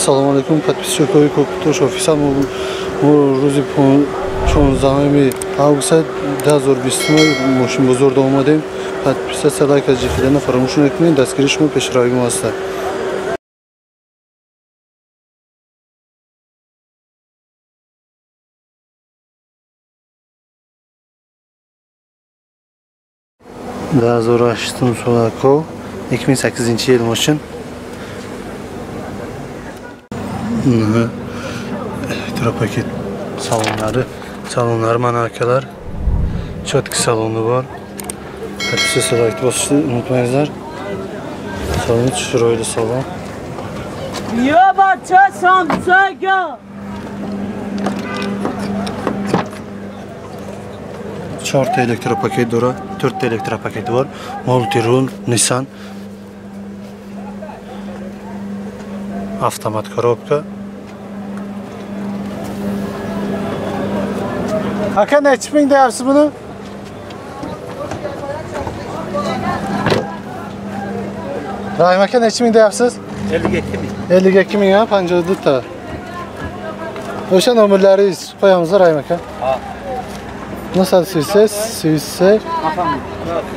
Ассалому алайкум, подписчикои Кокутош офиса. Мо рӯзи 16 август 2020 мошинбозорда омадем. Подписаться, лайк аз ҷихидана фаромӯш накунед. Дастгири шумо пешравии мо ҳастад. 2008 солако 2008 yil мошин. Электропакет salonları, salonları mana akalar. Чётки saloni bor. Подписаться, лайк bosishni unutmanglar. Salon chiroyli salon. Yo bacha samsaga. 4 электропакет дора, 4 электропакет bor. Multirul Nissan. Avtomat коробка. Aka nechi ming deyapsiz buni? Rahim aka nechi ming deyapsiz? 52 ming. 52 ming ha, 52 ta. O'sha nomerlaringiz qo'yamiz Rahim aka. Ha. 933 33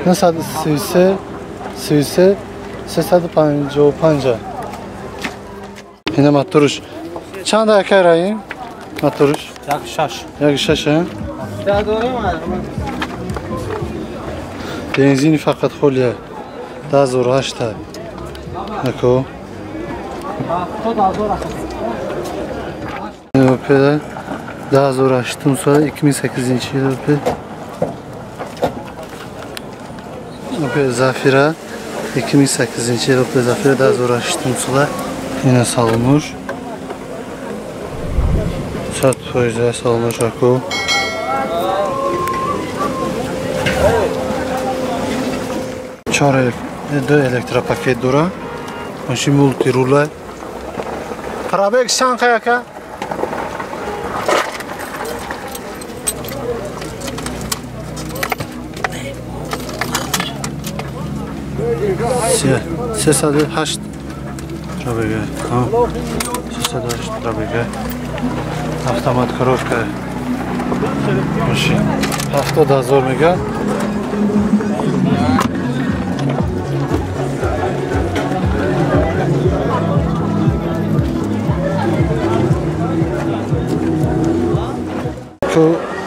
933 33 355. Ина моторш. Чанд aka Rahim? Моторш? 1.6. 1.6 ha? Benzini faqat xolya. 2008 ta. Ako. Opel 2008 sola 2008 yil Opel. Opel Zafira 2008 yil Opel Zafira 2008 sola yine salınır. Sat foyza salınır ako. 4 электропакет дора. Мошин мултирула. Пробег чанд aka? 308 пробег. 308 пробег. Автомат коробка. Мошин 70,000 мега.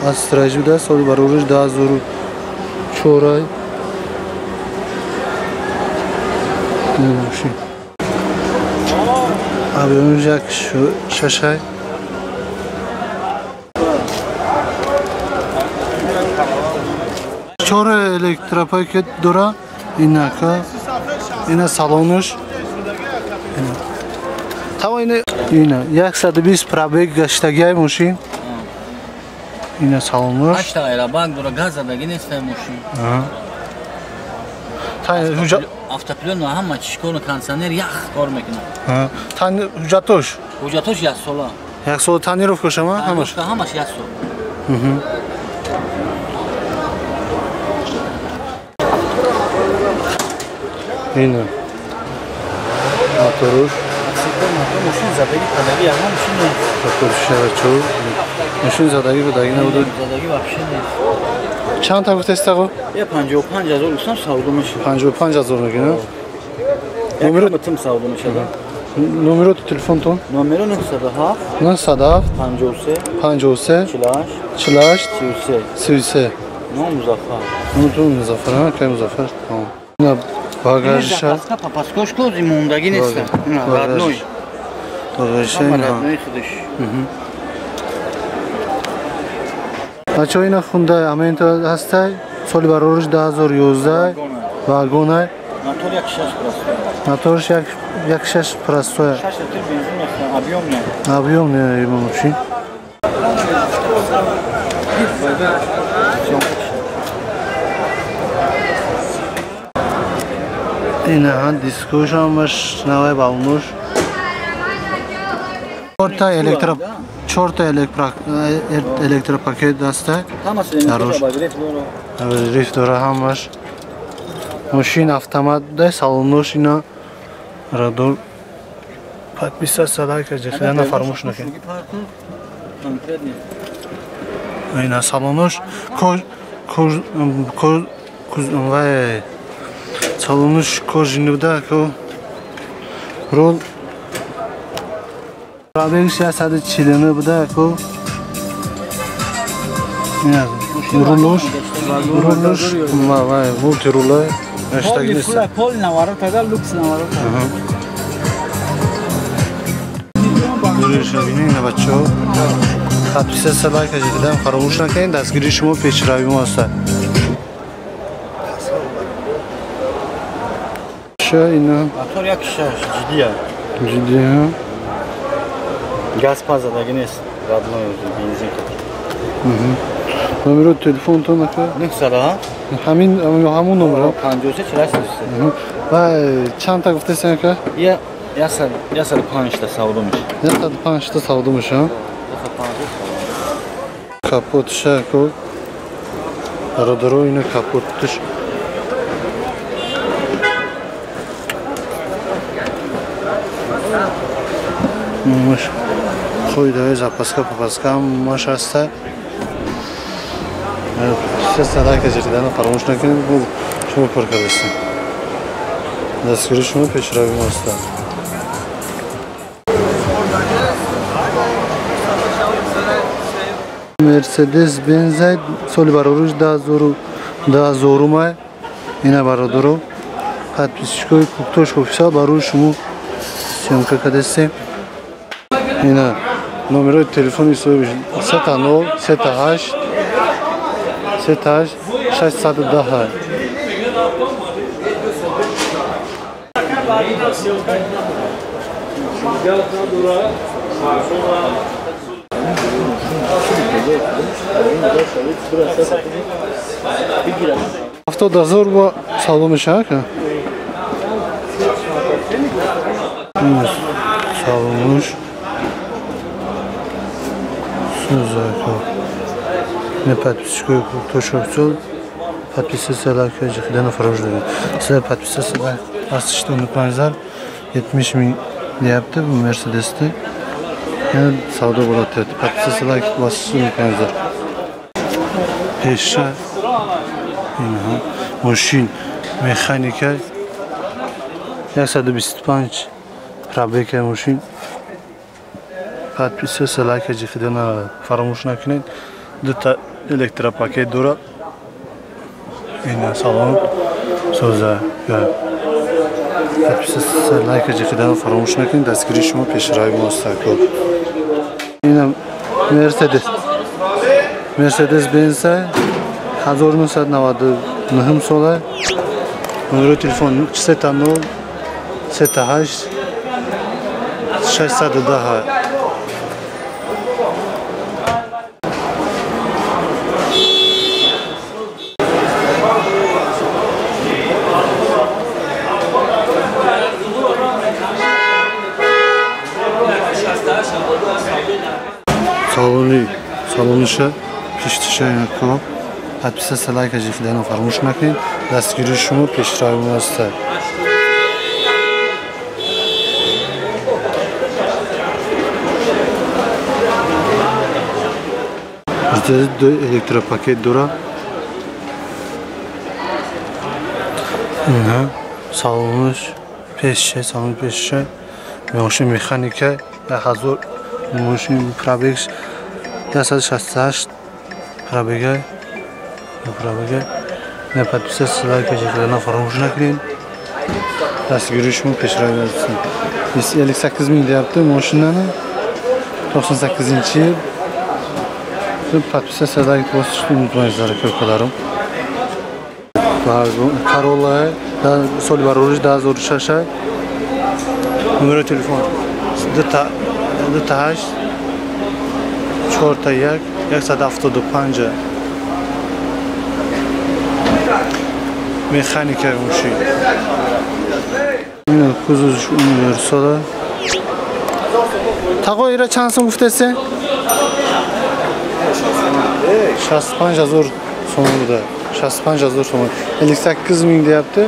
Astra буда соли барориш 2004. Мошин. Объем 1.6. 4 электропакет дора. Инака. Ина салонуш. Тамом ина 120 пробег гаштагиай мошин. Ина салонуш. 8 та аэробанк дора, газ задаги нест мошин. Автоплён ҳама чиш кор, кондиционер ях кор мекунад. Тан ҳуҷҷатош? Ҳуҷҷатош 1 сола. 1 сола тонировкаш ҳама? Ҳамаш? Ҳамаш 1 сол. Ина. Моторуш. Мошин задаги падаги ягон мошин нест. Моторуш шавачо. Мошин задаги падаги набуд. Задаги вообще нест. Чанд та гуфтест таго? 55,000 гуфтам, савдо мешавад. 55,000 мегӯ, Номеро тим савдо мешавад. Номеро телефонтон? Номеро 907 907 53 53 48 48 33 33. Ном Музаффар. Ном Музаффар, кай Музаффар? Тамом. Ина багажша. Папаскошко зимондаги нест. Родной. Багажша. Родной худаш. Бачаҳо ина Хундай Аменто ҳастай, соли барориш 2011, вагонай. Мотор 1.6 простой. Моторш 1.6 простой. 6 литр бензин мехӯрад, объем не. Объем не мошин. Ина дискош ҳамаш навай балонуш. 4 та электропакет даста. Риф дора ҳамаш. Мошин автомат да салонуш ина радор Подписаться, лайк, ҷихидана фаромӯш накунед. Ина салонош вай салонош кожини буда ко рол пробегш 149 буда ко. Рулош рулош вай мултирула наштаг нест. Пол наворота да люкс наворота. Бинед бачаҳо, подписаться, лайк ҷихидан фаромӯш накунед. Дастгирии шумо пешравии мо аст. Ина мотор 1.6 ҷиддия. Ҷиддия. Газ пазадаги нест, родной бензин. Номеро телефонтон ака? 900 ҳамин ҳамон номеро 53 43. Вай чандта гуфтесен ака? Я 105 та савдо мешавад. 105 та савдо мешавад. Капотша ко бародаро, ина капотш. Маш қойдаи запаска папаска маш ҳаста. Лайка ҷиридана фаромӯш накунед. Шумо кор кардастем. Дастгирии шумо пешравии мо аст. Мерседес Бенз соли бароруш 2000 май. Ина бародаро, подписчикои Куктош офисиал барои шумо съёмка кардастем. Ина номерои телефони соҳиб 30 38 38 610. 70,000 бо савдо мешавад ка? Салонуш сузако. Не подписчикои Куктош офисиал, подписаться, лайк ҷихидана фаромӯш накунед. Sizlar подписаться, лайк bosishni unutmanglar. 70 ming deyapti bu Mercedesni. Yana savdo bo'ladi deyapti. Подписаться, лайк bosishni unutmanglar. Пеша мошин механика 125 пробега мошин. Подписаться, лайк ҷихидана фаромӯш накунед. Дута электропакет дорад. Ина салон соза. Подписаться, лайк ҷихидана фаромӯш накунед. Дастгирии шумо пешравии мо аст. Ина Мерседес Бенз 1999 сола. Номерои телефон 409 38 610. Салониша пиштиша ко. Подписаться, лайк ҷихидана фаромӯш накунед. Дастгирии шумо пешравии мо аст. Ду электропакет дорад. Салонаш пешша, салон пешша. Мошин механика 1000 мошин пробегш 168 пробега. Не подписаться, лайк ҷихидана фаромӯш накунед. Дастгирии шумо пешравии аст. 58 ming deyapti moshinani. 98-yil. Подписаться, лайк bosishni unutmanglar ukalarim. Corolla соли бароруш 2006. Номерои телефон 28 4 1 175. Механика мошин. Ина кузовш универсала. Тағо ира чанд сум гуфтасе? 65,000 сом буда. 65,000 сом. 58 ming deyapti.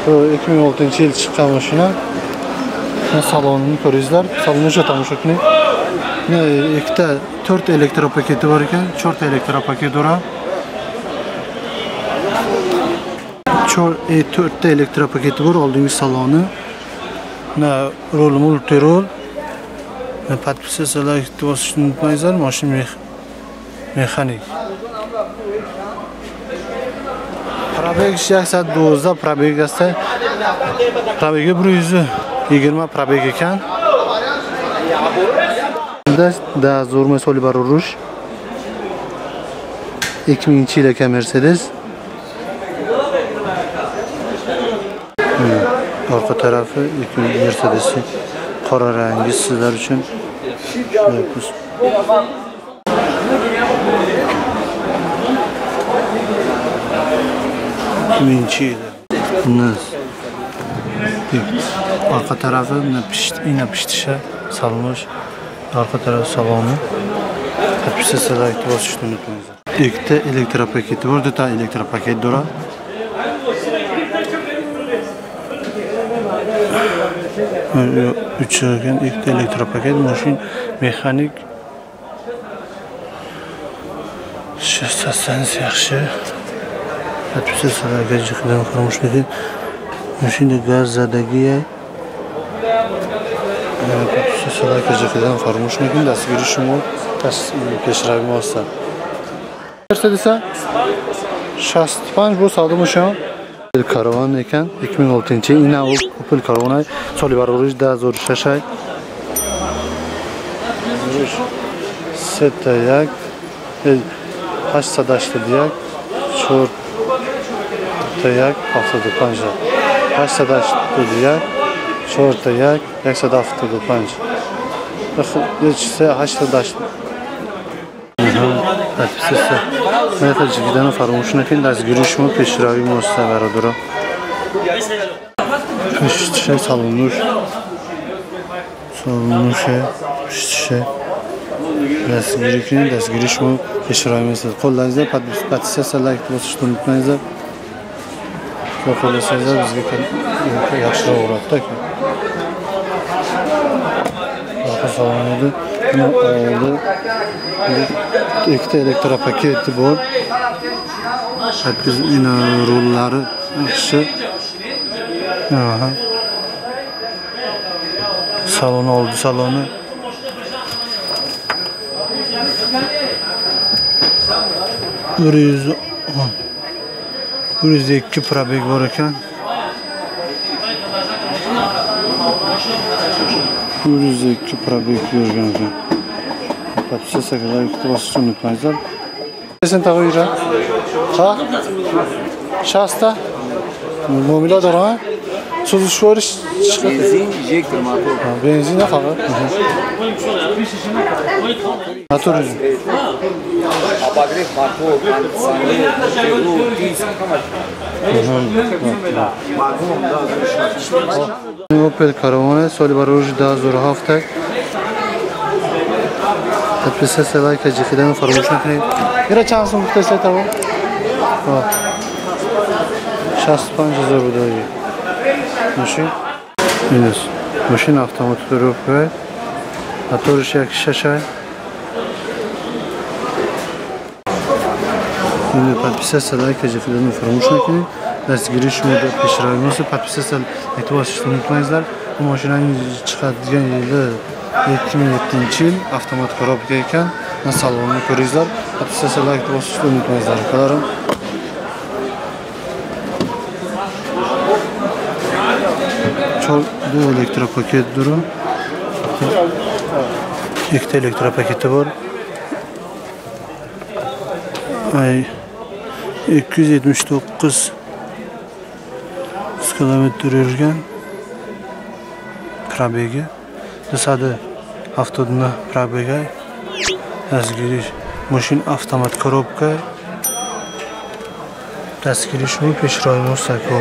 2006-yil chiqqan mashina. Salonini ko'ringizlar, salonni tomosha qiling. Ikkita 4 elektropaketi bor ekan, 4 elektropaket bor. 4 ta elektropaketi bor, oldingi saloni. Rol multirol. Podpisa like bosishni unutmangizlar, mashina mexanik. Probeg 112 probeg asa. Probegi 120 probeg ekan. Da zo'rma soli bor urush. 2000-yil ekan Mercedes. Orqa tarafi Mercedes'in qora rangi sizlar uchun. Yil. Arka tarafı yine piştişe salınmış. Arka tarafı salonu. Hepsi like basishni unutmanglar. Ikkita elektropaketi bor, duta elektropaket dora. Uch ekan, ikkita elektropaket, mashina mexanik. Sostansi yaxshi. Hepsi like jiqdan qurmushligi. Mashina gaz zadagi. Hepsi jiqdan qurmushligi dastgiri shumi peshravi mosta. Mercedes'a 65 bu savdo muşam. Karavan ekan 2006-yil ina Opel Caravana soli barorish 2006 ay. 3 1 881 4 1 75 881 4 1 175 3 8 Подписаться. Фаромӯш накунед, дастгирии шумо пешравии мост бародаро. Пуштиша салонуш. Салонуше, пуштиша. Дастгирӣ кунед, дастгирии шумо пешравии мост. Qo'llaringizda подписаться, лайк bosishni unutmangizlar. Qo'llasangizlar bizga yaxshiroq bo'ladi-da. Orqa salonida oldi. Ikkita elektropaketi bor. Ina rollari yaxshi. Aha. Saloni oldi, saloni. Bir 102 probeg bor ekan. 102 probeg yurgan ekan. Подписаться, лайк bosishni unutmangizlar. Sen tag'ira. Ha? Shasta. Muomala dora. So'zishvorish benzin, injektor, motor. Benzin faqat. Motor. Обогрев motor, konditsioner, disk, Opel Caravana soli barorish 2007. Подписаться, лайк, jiqidan faromush накунед. Ира чанд сум гуфтаед таво? 65 000 будаги. Мошин. Минус. Мошин автомат коробка. Моториш 1.6. Подписаться, лайк, jiqidan faromush накунед. Дастгирии шумо пешравии мост. Подписаться, лайк bosishni unutmangizlar. Bu mashinaning chiqadigan yili 2007-yil avtomat korobka ekan. Salonni ko'ringizlar. Podpисаться, like bosishni unutmangizlar. Ukalarim. Bu elektropaket duru. Ikkita elektropaketi bor. Ay 279 kilometr yurgan probegi. 279 probega. Dastgiri mashina avtomat korobka. Dastgiri shumi peshroy mo'sako.